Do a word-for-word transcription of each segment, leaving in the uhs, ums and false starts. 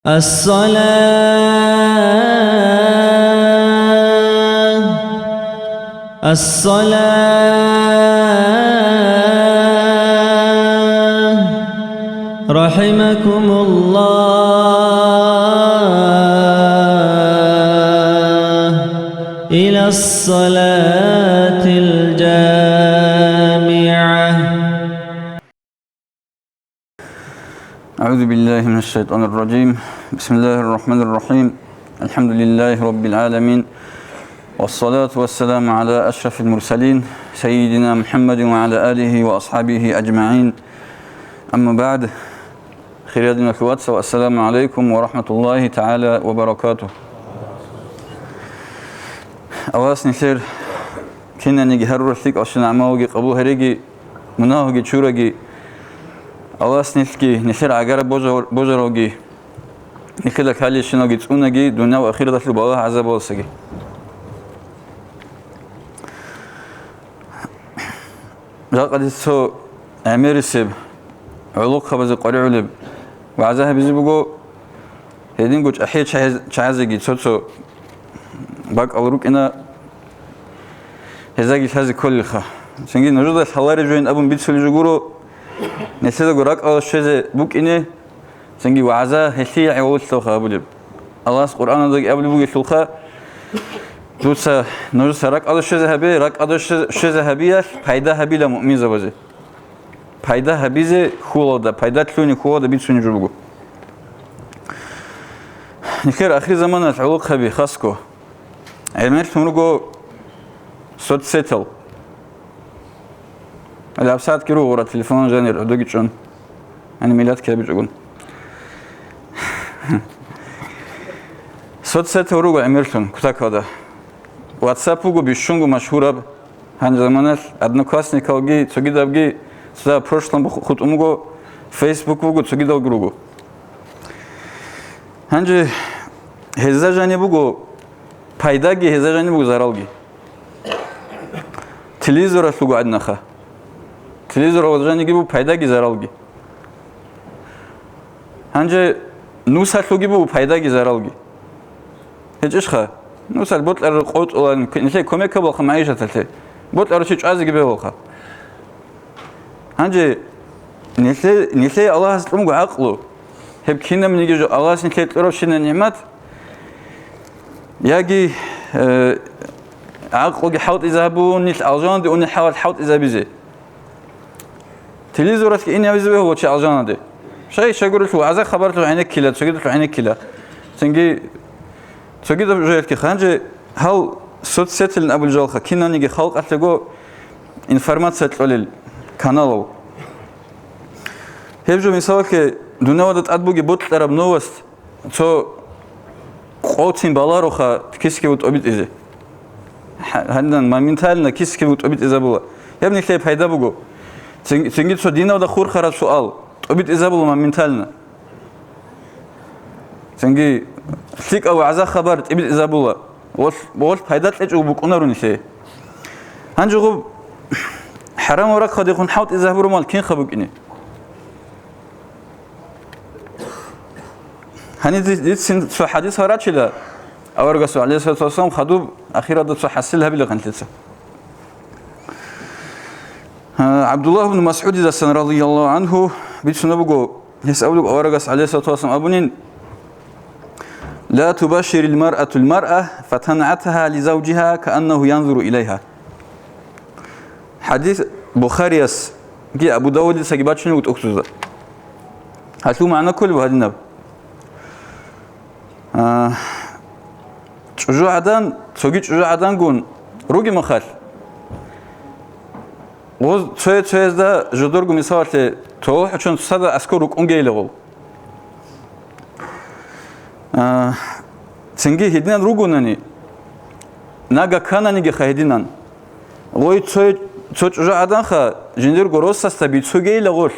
الصلاة، الصلاة، رحمكم الله، إلى الصلاة الجامعة. أعوذ بالله من الشيطان الرجيم. بسم الله الرحمن الرحيم. الحمد لله رب العالمين. والصلاة والسلام على أشرف المرسلين سيدنا محمد وعلى آله وأصحابه أجمعين. أما بعد. Хириял диналъул вацал, ассаламу гӀалайкум ва рахӀматуллагьи тагӀала ва баракатугь. Аллагьас нилъер кинаниги гьарурал лъикӀалщина гӀамалги къабул гьареги, мунагьалги чураги, Аллагьас нилъги, нилъер гӀагараб божа-, божаралги, нилъеда лъалейщиналги цӀунаги, дуниял ахираталъул балагь-гӀазабалдасаги. Жакъа дица цо гӀемерисеб, гӀолохъабазе къваригӀулеб вагӀза гьабизе буго. Гьединго чӀахӀиял чагӀаз-, чагӀазеги цо-цо бакӀал рукӀина, гьездаги лъазе кколелха. Цинги нужеда лъалареб жойин абун бицулеб жо гуро, нилъедаго ракӀалде щвезе букӀине, цинги вагӀза гьелъие гӀололъалха абулеб. Аллагьас Къуръаналдаги абулеб бугелъулха: «Дуца нужеца ракӀалде щвезе гьабе, ракӀалде щвезе гьабиялъ пайда гьабила муъминзабазе». Пайда гьабизе хьулалда, пайда лъугьине хьулалда бицунеб жо буго. Нилъер ахирзаманалъ гӀолохъаби хасго гӀемерлъун руго соцсетал. Гьале гьабсагӀатги руго гъура телефонал жанир гӀодоги чӀун, гьаниб миллатги гьабичӀогун. Соцсетал руго гӀемерлъун кутакалда. WhatsApp буго бищунго машгьураб. Гьаниб заманалъ Одноклассникалги, цогидабги, цода прошлом бу-, хутӀун буго, Facebook буго, цогидалги руго. Гьанже гьезда жаниб буго пайдаги, гьезда жаниб буго заралги. Телевизоралъ буго гӀадинаха. Телевизоралда жаниги буго пайдаги, заралги. Гьанже нусалъулги буго пайдаги, заралги. ГьечӀищха? Нусал бокьарал къотӀулан, нилъее кумек гьабулха магӀишаталъе. Бокьарав чи чӀвазеги бегьулха. Гьанже нилъе-, нилъее Аллагьас кьун буго гӀакълу. Гьеб кинабниги жо Аллагьас нилъее кьурабщинаб нигӀмат, яги, э, гӀакълуги хӀалтӀизабун, нилъ алжаналде унеб хӀалалъ хӀалтӀизабизе. Телевизоралъ ине гьавизе бегьула чи алжаналде. Щай, щайгурелъул вагӀза-хабарлъул гӀенеккила, цогидалъул гӀенеккила. Цинги цогидаб жоялъги ханже гьал соцсетилин абулел жалха, кинавниги халкъалъего информация кьолел каналал. Гьеб жо, мисалалъе, дунялалда тӀад бугеб бокьараб новость, цо къотин балароха кисги тӀобитӀизе. Гьа-, гьандан моментально кисги тӀобитӀизабула. Гьеб нилъее пайда буго. Цин-, цинги цо диналда хурхараб суал тӀобитӀизабула моментально. Цинги лъикӀав вагӀза-хабар тӀибитӀизабула. Гъолъ, гъолъ пайда кьечӀого букӀунаро нилъее. Гьанже гъуб хӀарамаб рахъалдехун хӀалтӀизабураб мал кинха букӀине? Гьанив дицин цо хӀадис гьарачила, аварагасул, гӀалейхиссалату вассалам, хадуб ахиралда цо хӀасил гьабила гъанлъица. ГӀабдуллагь ибн МасгӀудидасан, радияллагьу гӀангьу, бицунеб буго, гьес абулеб аварагас, гӀалейхиссалату вассалам, абунин: «Ла тубаширил маръатул маръа фатангӀатагьа ли завжигьа кааннагьу янзуру илайгьа». ХӀадис Бухариясги Абу Давудицаги бачунеб тӀухьдузда. Гьалъул магӀна кколеб гьадинаб. А, чӀужугӀадан, цоги чӀужугӀадангун ругеб мехалъ, гъоз цое-цоязда жодорго, мисалалъе, толохӀочон цоцазда аскӀор рукӀунгейила гъол. А, цинги гьединан ругонани, нага ккананигиха гьединан. Гъой цо, цо чӀужугӀаданха жиндирго росасда бицугейила гъолъ.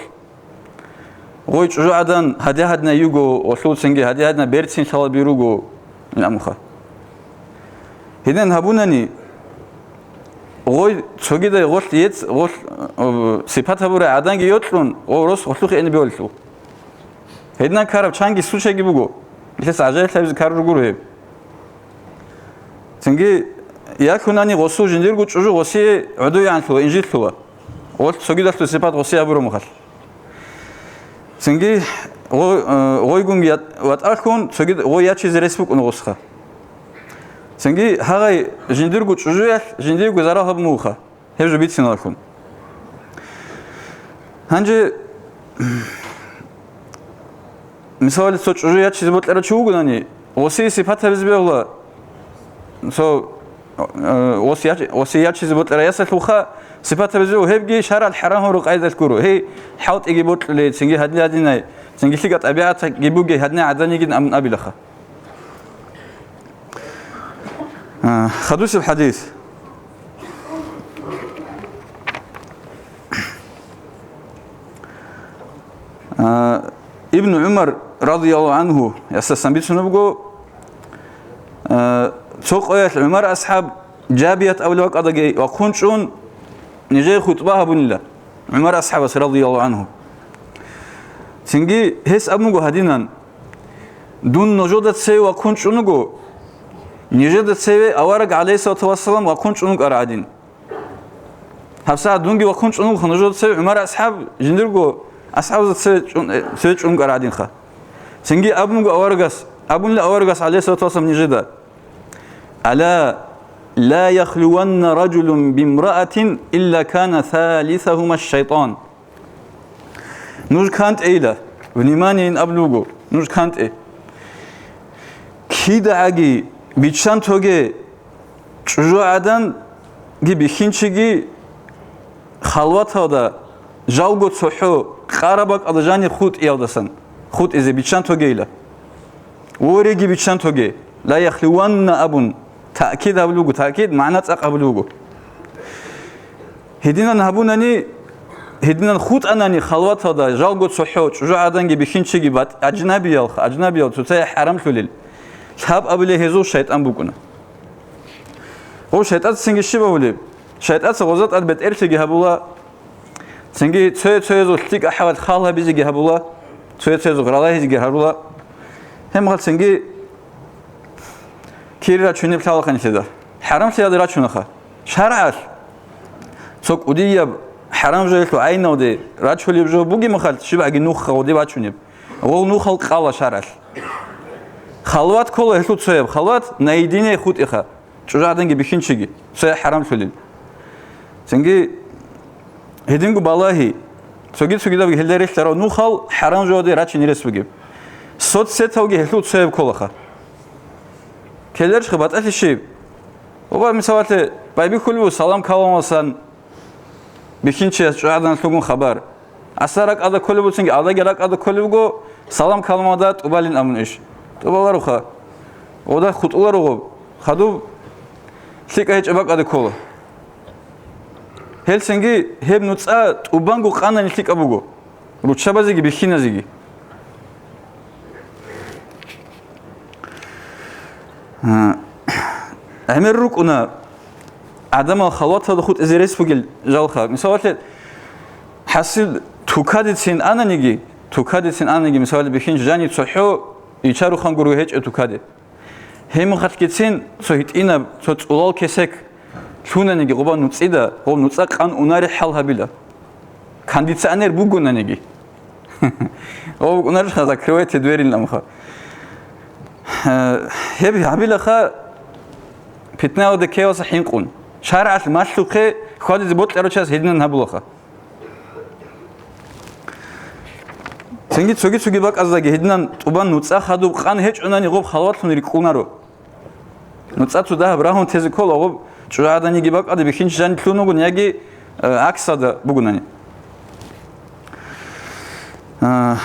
Гъой чӀужугӀадан гьадигьадинай йиго, гъолъул цинги гьадигьадинай берцин лъалаби руго, амха. Гьединан гьабунани, гъой цогидай гъолъ ец-, гъолъ, э, сипат гьабурай гӀаданги йокьун, гъо рос гъолъухъе эне беваллъу. Гьединан ккараб чанги случайги буго. Илъес гӀажаиблъабизе ккараб гуро гьеб. Цинги ялъунани гъосул жиндирго чӀужу гъосие гӀодовегӀанлъула, инжитлъула. Гъолъ цогидалъул сипат гъосие гьабураб мехалъ. Цинги гъо-, э, гъойгун ят-, ватӀалъун цогид гъой ячизе рес букӀуна гъосха. Цинги гьагъай жиндирго чӀужуялъ жиндирго зарал гьабун вуха. Гьеб жо бициналъун. Гьанже, мисалалъе, цо чӀужу ячизе бокьарав чи вугони, гъосие сипат гьабизе бегьула, цо, э, гъос яч-, гъосие ячизе бокьарав ясалъулха сипат гьабизе бегьула, гьебги шаргӀалъ хӀарам гьарураб къайдалъ гуро. Гьей, хӀалтӀиги бокьулей, цинги гьадин-гьадинай, цинги лъикӀа тӀабигӀатги бугей, гьадинай гӀадан йигин абун абилаха. А, хадусеб хадис. А, Ибн ГӀумар радияллагьу гӀангьу ясасан бицунеб буго, а, цо къоялъ ГӀумар асхӀаб Жабият абулеб бакӀалдаги вахъун чӀун, нижее хутӀба гьабунила ГӀумар асхӀабас радияллагьу гӀангьу. Цинги гьес абун буго гьадинан: «Дун нужеда цеве вахъун чӀун вуго, нижеда цеве авараг, гӀалайгьиссалату вассалам, вахъун чӀун вукӀар гӀадин. ГьабсагӀат дунги вахъун чӀун вуго нужеда цеве ГӀумар асхӀаб жиндирго асхӀабазда цеве чӀун, э, цеве чӀун вукӀар гӀадинха». Цинги абун буго аварагас, абунила аварагас, гӀалайгьиссалату вассалам, нижеда: «Ала ла яхлуванна ражулун бимраатин илла кана салисагьума шайтӀан». Нуж кантӀейила, внимание, ин абулеб буго, нуж кантӀе. КидагӀаги биччан тоге, чӀужу гӀаданги бихьинчиги халваталда жалго цохӀо къараб бакӀалда жаниб хутӀиялдасан, хутӀизе биччан тогейила. Вореги биччан тоге, ла яхлуванна абун, таъкид гьабулеб буго, таъкид магӀна цӀакъ гьабулеб буго. Гьединан гьабунани, гьединан хутӀанани халваталда жалго цохӀо чӀужу гӀаданги бихьинчиги батӀ-, аджнабиял, аджнабиял цоцае хӀарамлъулел, лъабабилеб гьезул шайтӀан букӀуна. Гъов шайтӀацинги щиб гьабулеб? ШайтӀаца гъоза тӀад бетӀерлъиги гьабула, цинги цое-цоязул лъикӀа хӀалалъ хал гьабизеги гьабула, цое-цоязул гъралагьизеги гьарула. Гьебмехалъ цинги кири рачунеб лъалаха нилъеда. ХӀарамлъиялде рачунаха. ШаргӀалъ цо кӀудияб хӀарам жоялъул гӀайналде рачулеб жо бугеб мехалъ, щибгӀаги нухха гъоде бачунеб. Гъов нухал къала шаргӀалъ. Халват ккола гьелъул цояб, халват наедине хутӀиха. ЧӀужу гӀаданги бихьинчиги, цояй хӀарамлъулел. Цинги гьединго балагьи, цоги-цогидабги гьелда релълъарав нухал хӀарам жоялде рачине рес бугеб. Соцсеталги гьелъул цояб кколаха. Ккелерищха батӀалъи щиб? Оба, мисалалъе, байбихьулев салам-каламалсан бихьинчияс чӀужу гӀаданалъулгун хабар. Асда ракӀалда кколеб буцинги, алдаги ракӀалда кколеб буго, салам-каламалда тӀубалин абун иш. ТӀубалароха. Ода хутӀуларо гъоб. Хадуб лъикӀа гьечӀеб бакӀалде ккола. Гьелцинги гьеб нуцӀа тӀубанго къанани лъикӀаб буго, руччабазеги бихьиназеги. А, гӀемер рукӀуна гӀадамал халваталда хутӀизе рес бугел жалха. Мисалалъе, хӀасил тукадецин ананиги, тукадецин ананиги, мисалалъе, бихьинчи жаниб цохӀо ичарухан гурого гьечӀеб тукаде. Гьебмехалъгицин цо гьитӀинаб, цо цӀулал кесек лъунаниги гъоба нуцӀида, гъоб нуцӀа къан унаре хӀал гьабила. Кондиционер бугонаниги. Гъоб букӀунарищха, закрывайте дверь ин амха. Э, гьеб гьабилаха питнаялда ккеялдаса хӀинкъун. ШаргӀалъ малъухъе хьвадизе бокьарав чияс гьединан гьабулаха. Цинги цоги-цоги бакӀаздаги гьединан тӀубан нуцӀа хадуб къан гьечӀунани гъоб халватлъун рикӀкӀунаро. НуцӀа цо дагьаб рагьун тезе ккола гъоб чӀужу гӀаданиги бакӀалде бихьинчи жаниб лъун вугони яги, э, гӀаксалда бугонани. А,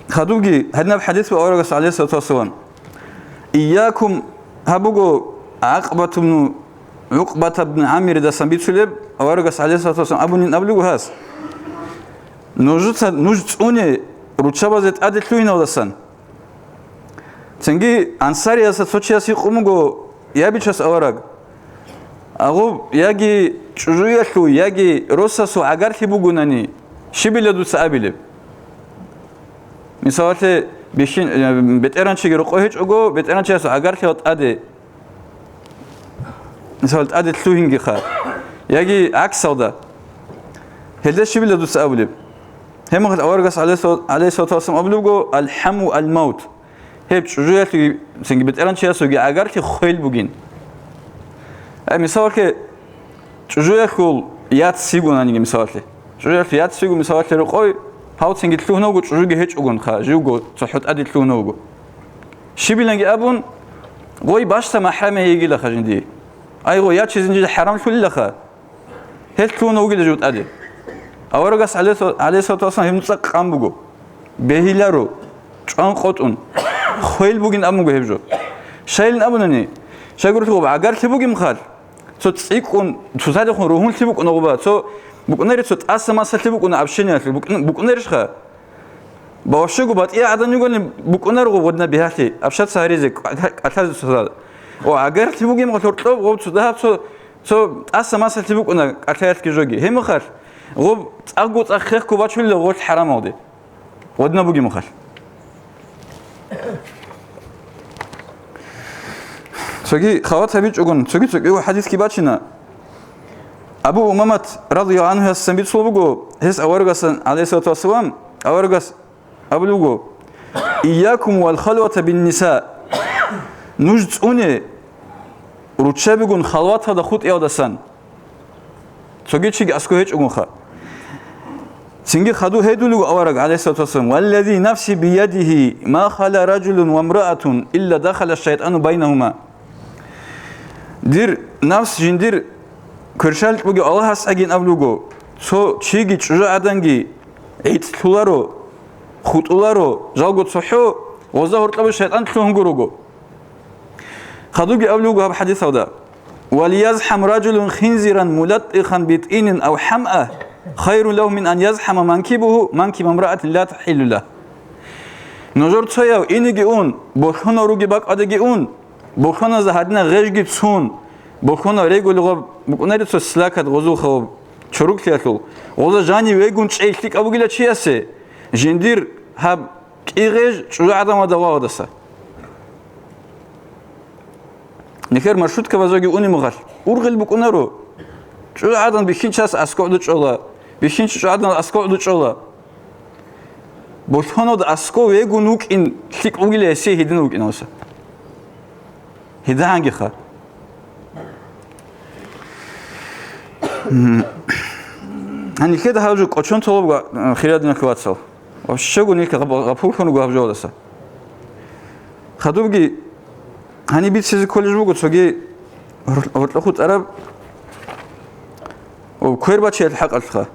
хадубги гьадинаб хӀадис буго аварагас, гӀалайгьиссалату вассалам. Ийякум, гьаб буго ГӀакъбат ибн, ГӀукъбат ибн ГӀамиридасан бицулеб, аварагас, гӀалайгьиссалату вассалам, абунин абулеб гьас: «Нужеца, нуж цӀуне руччабазе тӀаде лъугьиналдасан». Цинги ансариялъа цо чияс гьикъун буго: «Я, Бичасул авараг, агъуб яги чӀужуялъул, яги росасул гӀагарлъи бугонани, щибила дуца абилеб?» Мисалалъе, бихьин, э, бетӀеран чиги рокъой гьечӀого, бетӀеран чиясул гӀагарлъи тӀаде, мисал, тӀаде лъугьингиха. Яги гӀаксалда. Гьелда щибила дуца абулеб? Гьеб мехалъ аварагас, гӀалейхиссалату вассалам, абулебго: «Алхаму алмаут». Гьеб чӀужуялъуги, цинги бетӀеран чиясулги гӀагарлъи хвел бугин. Э, мисалалъе, чӀужуялъул яц йигонаниги, мисалалъе. ЧӀужуялъул яц йиго, мисалалъе, рокъой, гьав цинги лъугьунавго чӀужуги гьечӀогонха, живго цохӀо тӀаде лъугьунавго. Щибиланги абун, гъой бащда махӀрамия йигилаха жиндие. Ай, гъой ячизе жинда хӀарамлъулилаха. Гьел лъугьуна вугила жив тӀаде. Аварагас, гӀалейхи-, гӀалейхиссалату вассалам, гьеб нуцӀа къан буго. Бегьиларо, чӀван къотӀун, хвел бугин абун буго гьеб жо. Щайилин абунани, щайгурелъул гъоб гӀагарлъи бугеб мехалъ, цо цӀикӀкӀун, цоцазехун ругьунлъи букӀуна гъоба, цо букӀунари, цо тӀаса масалъи букӀуна общениялъул, букӀун-, букӀунарищха? Бавщего батӀияб гӀадан йигони букӀунаро гъоб гъодина бигьалъи, общаться гьаризе, кӀа-, кӀалъазе цоцазда. О, гӀагарлъи бугеб мехалъ гьоркьоб гъоб цо дагьаб цо Цо тӀаса масалъи букӀуна кӀалъаялъги жоги. Гьеб мехалъ, гъоб цӀакъго цӀакъ хехго бачулила гъолъ хӀарамалде. Гъодина бугеб мехалъ. Цоги хабар гьабичӀогун, цоги цо кӀиго хӀадисги бачина. Абу Умамат радияллагьу гӀанхуясдасан бицун буго, гьес аварагасан, гӀалейхиссалату вассалам, аварагас абулеб буго: «Ийякум вал халвата бин ниса». Нуж цӀуне руччабигун халваталда хутӀиялдасан. Цоги чиги аскӀов гьечӀогунха. Цинги хадуб гьедулев авараг, гӀалейхиссалату вассалам: «Валлази нафси биядихи, ма хала ражулун ва мраатун, илла дахала шайтӀану байнагьума». Дир нафс жиндир кверщаликь бугев Аллагьас гӀагин абулеб буго, цо чиги чӀужугӀаданги гӀицӀлъуларо, хутӀуларо, жалго цохӀо, гъозда гьоркьобе шайтӀан лъугьун гурого. Хадубги абулеб буго гьаб хӀадисалда: «ВалиязхӀам ражулун хинзиран мулаттихан битӀинин ав хӀамъа, хайрун лагьу мин ан язхӀама манкибуху манкиба мраатин ла тахӀиллу лагь». Нужер цояв инеги ун, болъонал ругеб бакӀалдеги ун, болъоназда гьадинаб гъежги цун, болъонал регулеб гъоб букӀунари цо слакат гъозул хаваб чоруклъиялъул, гъоза жанив вегун чӀей лъикӀаб бугила чиясе, жиндир гьаб кӀи гъеж чӀужугӀадан ва даваладаса. Нилъер маршруткабазеги унеб мехалъ, ургъел букӀунаро. ЧӀужугӀадан бихьинчияс аскӀов дучӀола, бихьинчи чӀужугӀадан аскӀов дучӀола. Болъонал аскӀов вегун вукӀин лъикӀ вугила гьесие гьедин вукӀиналдаса. Гьедагьангиха. Гьанилъеда гьаб жо кӀочон толеб, хириял диналъул вацал. Вообще гьанилъ гъаб-, гъапуллъун руго гьаб жоялдаса. Хадубги гьаниб бицизе кколеб жо буго цоги гьор-, гьоркьохъ вутӀараб, о, квер бачиялъул хӀакъалъулъха.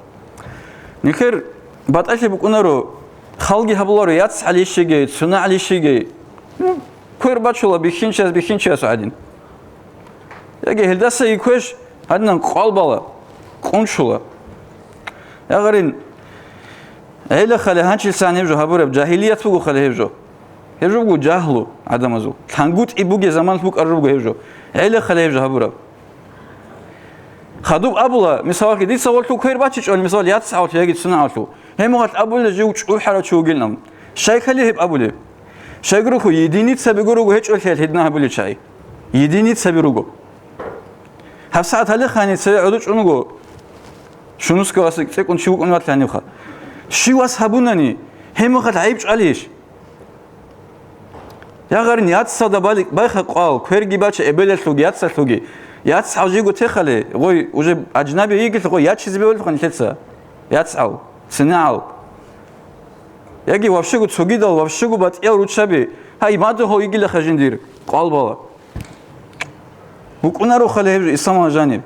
Нилъер батӀалъи букӀунаро, халги гьабуларо, яц гӀалищиги, цуна гӀалищиги. Квер бачула бихьинчияс бихьинчиясул гӀадин. Яги гьелдасаги квеш гьадинан къвал бала, къунчула. Ягъарин, гӀела хали гьанчилсан гьеб жо гьабураб жагьилият буго хали гьеб жо. Гьеб жо буго жагьлу гӀадамазул. ЛъангутӀи бугеб заман букӀараб жо буго гьеб жо. ГӀела хали гьеб жо гьабураб. Хадуб абула, мисалалъе, дица гъолъул квер бачичӀони, мисал, яц гӀавлъи яги цуна гӀавлъу. Гьеб мехалъ абулеб жив чӀухӀарав чи вугилан. Щай хали гьеб абулеб? Щайгурелъул, единицаби гурого гьечӀолъиялъ гьедин гьабулел чагӀи. Единицаби руго. ГьабсагӀат гьалихъани цеве гӀодов чӀун вуго. Шунускавас цӀикӀкӀун чи вукӀун ватани гьанивха. Щивас гьабунани, гьеб мехалъ гӀайиб чӀвалищ? Ягъарин, яцалда бали-, байха къвал, кверги бача эбелалъулги, яцалъулги. Яц гӀалжиго техали, гъой уже аджнаби йигелъ, гъой ячизе бевелъулха нилъеца. ЯцгӀал, цинегӀал. Яги вообще-го цогидал, вообще-го батӀиял руччаби, гьай, мадугьал йигилаха жиндир къвал бала. БукӀунарухъали гьеб жо исламалда жаниб.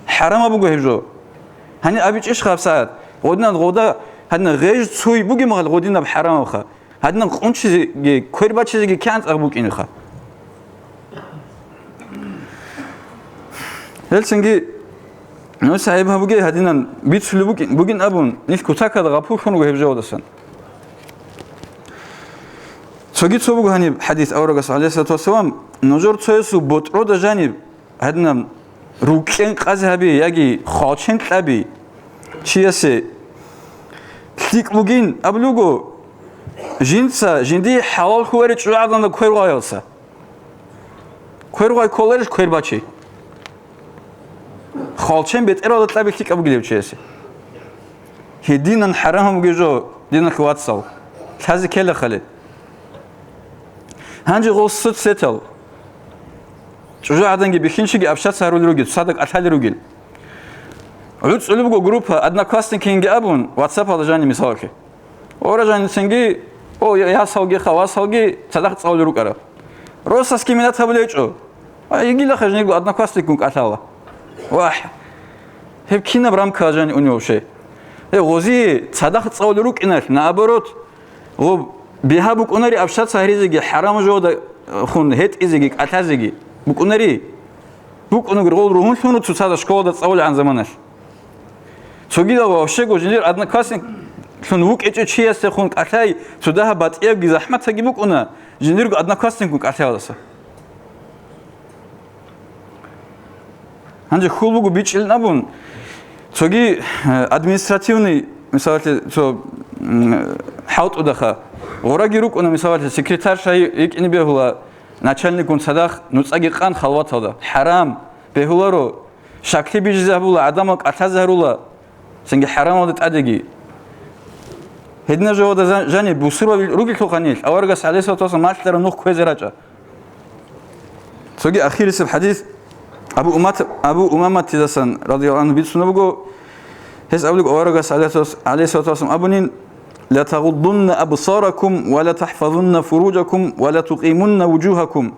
ХӀарамаб буго гьеб жо. Гьаниб абичӀищха гьабсагӀат? Гъодинаб гъода, гьадинаб гъеж цуй бугеб мехалъ гъодинаб хӀарамабха. Гьадинаб къунчизеги, квер бачизеги кигӀан цӀакъ букӀинеха. Гьелцинги, ну, сахӀиб гьабуге гьадинан бицулеб букӀин, бугин абун, нилъ кутакалда гъапуллъун руго гьеб жавадасан. Цоги цо буго гьаниб хӀадис аварагас, гӀалейхиссалату вассалам, нужер цоясул ботӀрода жаниб гьадинаб рукӀен къазе гьаби яги хвалчен кьаби чиясе лъикӀ бугин абулего, Жинца жиндие хӀалал хьулари чӀужугӀаданал квер гъайалса. Квер гъай кколарищ квер бачи? Хвалчен бетӀералда кьаби лъикӀаб бугилев чиясе. Гьединан хӀарам бугеб жо, диналъ вацал. Лъазе ккела хали. Гьанже гъол соцсетал. ЧӀужугӀаданги бихьинчиги общаться гьарулел ругел, цадахъ кӀалъалел ругел. ГӀуцӀулеб буго группа, Одноклассникинги абун, WhatsApp-алда жани мисалалъе. Ора жаницинги, о, я-, ясалги, хавасалги цадахъ цӀалулел рукӀараб. Росасги минат гьабулел гьечӀо. А, йигилаха жинирго одноклассникгун кӀалъала. Вагь! Гьеб кинаб рамкала жани уни вообще? Гьеб гъозие цадахъ цӀалулел рукӀиналъ, наоборот, гъоб бигьа букӀунари общаться гьаризеги, хӀарам жода хун гьетӀизеги, кӀалъазеги букӀунари. БукӀунагури гъол ругьунлъун цоцазда школада цӀалулегӀан заманалъ. Цогидал вообще жиндир одноклассниклъун вукӀичӀев чиясдехун кӀалъай цо дагьаб батӀиябги захӀматаги букӀуна жиндирго одноклассникгун кӀалъаялдаса. Гьанже хьул буго бичӀчӀилин абун, цоги, э, административный, мисалалъе, цо, м, хӀалтӀудаха, гъораги рукӀуна, мисалалъе, секретарша йикӀине бегьула, начальникгун цадахъ нуцӀаги къан халваталда. ХӀарам, бегьуларо, щаклъи бижизе гьабула, гӀадамал кӀалъазе гьарула, цинги хӀарамалда тӀадеги. Гьединаб жавада за-, жани бусурбаби ругелъулха нилъ, аварагас гӀалайгьиссалату вассалам малъараб нух кквезе рачӀа. Цоги ахирисеб хӀадис Абу Умат-, Абу Умаматидасан, радияллагьу гӀангьу, бицунеб буго, гьес абулеб аварагас, гӀалайгьиссалату вассалам, абунин: «Ла тагъуддунна абсаракум ва ла тахфазунна фуружакум ва ла тукъимунна вужугьакум,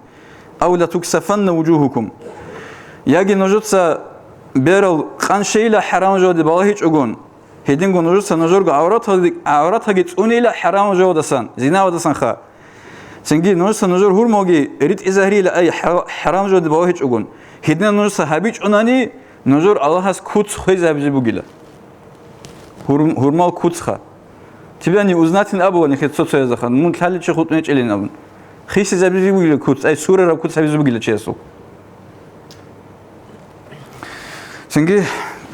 ав ла туксафанна вужугьукум». Яги нужеца берал къанщейила хӀарам жоде балагьичӀогон, гьединго нужеца нужерго гӀавратаги, гӀавратаги цӀунейила хӀарам жодасан, зинавадасанха. Цинги нужеца нужер гьурмалги ритӀизагьрила, ай, хӀа-, хӀарам жоде балагьичӀогон. Гьединан нужеца гьабичӀунани, нужер Аллагьас куц хвезе гьабизе бугила. Гьур-, гьурмал куцха. Тебя не узнать-ин абула нехер цо-цояздаха, мун лъаличи хутӀун гьечӀилин абун. Хисизабизе бугила куц, ай, сурараб куц гьабизе бугила чиясул. Цинги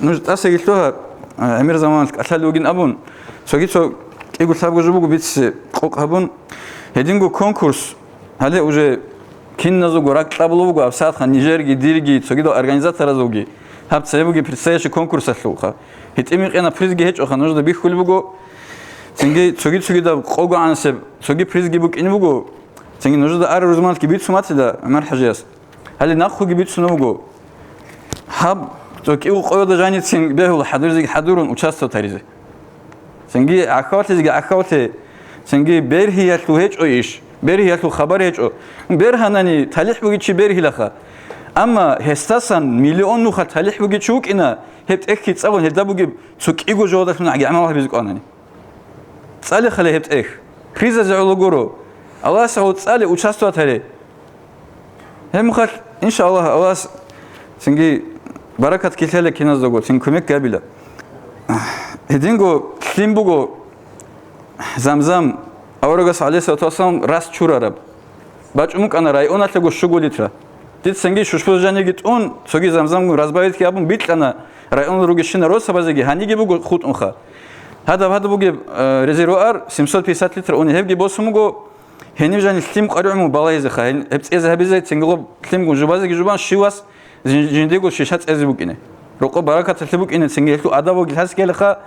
нуж тӀасаги лъугьа, а, гӀемер заманалъ кӀалъалев вугин абун, цоги цо кӀиго лъабго жо буго бицисе къокъ гьабун. Гьединго конкурс, гьале уже киназулго ракь кьабулеб буго, Абсагьатхан, нижерги, дирги, цогидал организаторазулги, гьаб цебе бугеб предстоящий конкурсалъулха. ГьитӀинаб-микьинаб призги гьечӀоха, нужда бихьулеб буго. Цинги цоги-цогидаб къого гӀанасеб цоги призги букӀине буго. Цинги нужда араб рузманалъги бицун батила ГӀумар-хӀажияс. Гьале нахъеги бицунеб буго. Гьаб, цо кӀиго къоялда жаницин бегьула хӀадурзеги хӀадурун участвовать гьаризе. Цинги гӀахьаллъизеги гӀахьаллъи, цинги бергьиялъул гьечӀо иш, бергьиялъул хабар гьечӀо. Бергьанани талихӀ бугев чи бергьилаха. Амма гьесдасан миллион нухалъ талихӀ бугев чи вукӀина, гьеб тӀехьги цӀалун гьелда бугеб цо кӀиго жавадалъун гӀагӀ гӀамал гьабизе кӀванани. ЦӀалихъали гьеб тӀехь. Призазе гӀоло гуро. Аллагьас гьав цӀале участвовать гьаре. Гьеб мухъалъ, иншааллагь, Аллагьас цинги баракат ккелъала киназдаго, цин кумек гьабила. Гьединго лъим буго Замзам, аварагас, гӀалайгьиссалату вассалам, рас чурараб. БачӀун букӀана районалъего щуго литра. Дица цинги щущбуз жаниги тӀун, цоги Замзамгун разбавитьги абун бикьана, районалда ругещина росабазеги, гьаниги буго хутӀунха. Гьадаб-гьадаб бугеб, э, резервуар, семьсот пятьдесят литр уни, гьебги босун буго, гьениб жани лъим къваригӀун буго балагьизеха, гьел-, гьеб цӀезабизе, цинги гъоб лъимгун жубазеги жубан щивас жин-, жиндиего шиша цӀезе букӀине. Рокъоб баракаталъе букӀине, цинги гьелъул адабалги лъазе ккелеха,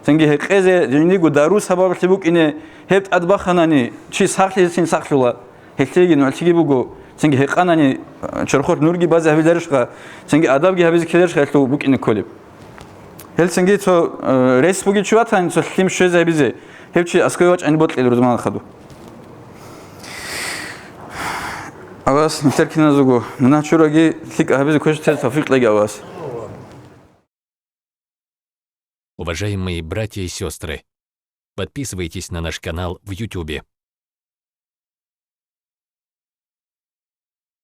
цинги гьекъезе, жиндиего дару сабаблъи букӀине, гьеб тӀад баханани, чи сахлъизецин сахлъула. Гьелъиеги нугӀлъиги буго, цинги гьекъанани, чорхолъ нурги базе гьабиларищха, цинги адабги гьабизе ккеларищха гьелъул букӀине кколеб. Гьел цинги цо, э, рес бугев чи ватани, цо лъим щвезе гьабизе, гьев чи аскӀове вачӀани бокьила рузманалъ хадув. Авас, нилъер киназего, мунагь чураги, лъикӀа гьабизе квеш тез тавфикъ лъеги, Авас. Уважаемые братья и сестры, подписывайтесь на наш канал в Ютубе.